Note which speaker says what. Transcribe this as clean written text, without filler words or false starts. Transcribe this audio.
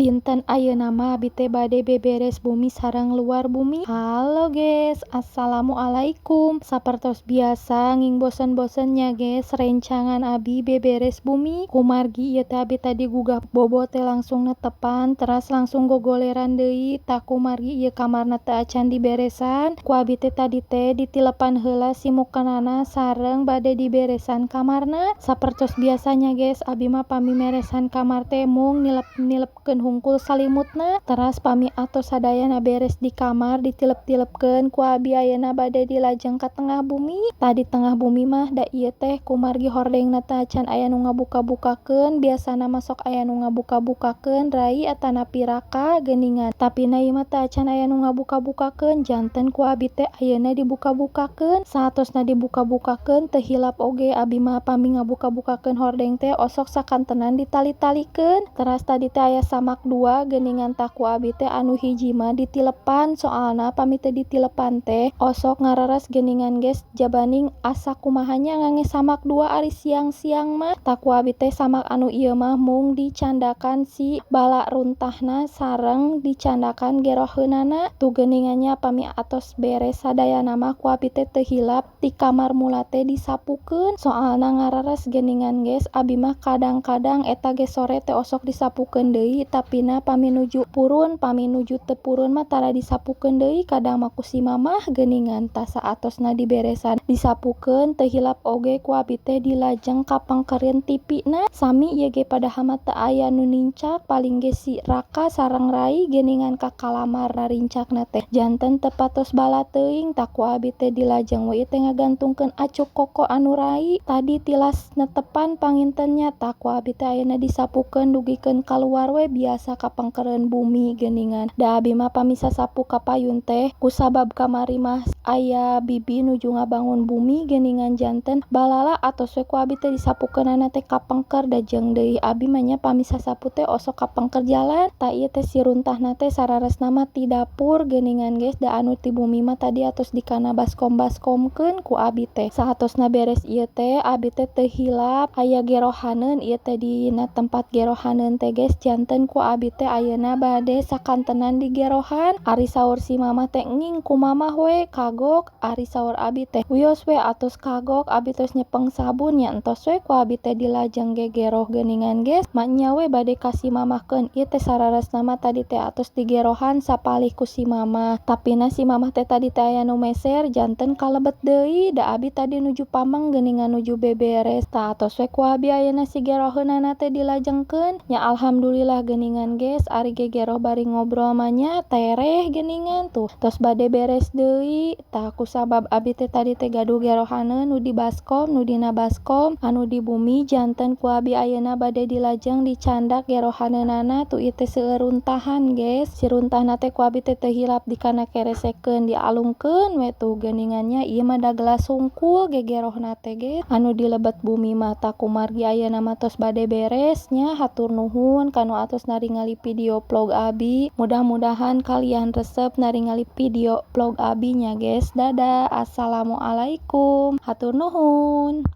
Speaker 1: Dinten ayeuna mah abi teh bade beberes bumi sareng luar bumi. Halo guys, assalamualaikum. Sapertos biasa nging bosen-bosen nya, guys, rencangan abi beberes bumi. Kumargi ieu teh abi tadi gugah bobo teh langsung netepan, teras langsung gogoleran deui. Tah, kumargi ieu kamarna teu acan diberesan, ku abi teh tadi teh ditilepan heula si mukenana sareng bade diberesan kamarna. Sapertos biasanya, guys, abi mah pami meresan kamar teh mung nilep-nilepkeun hungkul salimutna. Teras pami atos sadayana beres di kamar ditilep-tilepkeun, ku abi ayeuna bade dilajeng ka tengah bumi. Tah, di tengah bumi mah da ieu teh kumargi hordengna teh acan aya nu ngabuka-bukakeun. Biasana mah sok aya nu ngabuka-bukakeun, rai atanapi raka geuningan, tapina ieu mah teu acan aya nu ngabuka-bukakeun, janten ku abi teh ayeuna dibuka-bukakeun. Saatosna dibuka-bukakeun, teu hilap oge abi mah pami ngabuka-bukakeun hordeng teh osok sakantenan ditali-talikeun. Teras tadi teh aya samak dua geuningan. Tah, ku abi teh anu hiji mah ditilepan, soalna pami teu ditilepan teh osok ngareres geuningan, guys, jabaning asa kumaha nya ngange samak dua ari siang-siang mah. Tah, ku abi teh samak anu ieu mah mung dicandakan si bala runtahna sareng dicandakan geroheunana tuh geuningan nya. Pami atos beres sadayana mah, ku abi teh teu hilap ti kamar mula teh disapukeun, soalna ngareres geuningan, guys. Abi mah kadang-kadang eta ge sore teh osok disapukeun deui, tapina pami nuju purun. Pami nuju teu purun mah tara disapukeun deui, kadang mah ku si mamah geuningan. Tah, saatosna diberesan, disapukeun, teu hilap oge ku abi teh dilajeng kapengkereun T V na. Sami ieu ge, padahal mah teu aya nu nincak, paling ge si Raka sareng Rai geuningan ka kalamar narincakna teh, janten teu patos bala teuing. Tah, ku abi teh dilajeng we ieu teh ngagantungkeun acuk koko anu Rai tadi tilas netepan panginten nya. Tah, ku abi teh ayeuna disapukeun dugikeun kaluar we, biasa kapengkereun bumi geuningan. Da abi mah pami sasapu ka payun teh, kusabab kamari mah aya bibi nuju ngabangun bumi geuningan, janten balala atos we ku abi teh disapukeunana teh kapengker. Da jeung deui abi mah nya pami sasapu teh osok kapengker jalan. Tah, ieu teh si runtahna teh sararesna mah ti dapur geuningan, guys. Da anu ti bumi mah tadi atos dikana baskom-baskomkeun ku abi teh. Saatosna beres ieu teh, abi teh teu hilap aya gerohaneun ieu teh dina tempat gerohaneun teh, guys, janten ku abi teh ayeuna bade sakantenan digerohan. Ari saur si mamah teh, "Enging ku mamah we kagok." Ari saur abi teh, "Wios we atos kagok, abi tos nyepeng sabun nya." Entos we ku abi teh dilajeng gegeroh geuningan, guys. Maenya we bade ka si mamahkeun. Ieu teh sararesna mah tadi teh atos digerohan sapalih ku si mamah, tapina si mamah teh tadi teh aya nu meser, janten kalebet deui. Da abi tadi nuju pameng geuningan, nuju beberes. Tah, atos we ku abi ayeuna si geroheunana teh dilajengkeun nya. Alhamdulillah geuningan, guys, ari gegeroh bari ngobrol mah nya tereh geuningan. Tuh, tos bade beres deui. Tah, kusabab abi teh tadi teh gaduh gerohaneun nu di baskom, nu dina baskom anu di bumi, janten ku abi ayeuna bade dilajeng dicandak gerohaneunana. Tuh, ieu teh seueur runtahan, guys. Si runtahna teh ku abi teh teu hilap dikana keresekeun, dialungkeun we tuh geuningan nya. Ieu mah da gelas hungkul gegerohna teh, guys, anu di lebet bumi mah. Tah, kumargi ayeuna mah tos bade beres nya. Hatur nuhun kanu atos naringali video vlog abi. Mudah-mudahan kalian resep naringali video vlog abi nya, guys. Dadah, assalamualaikum, hatur nuhun.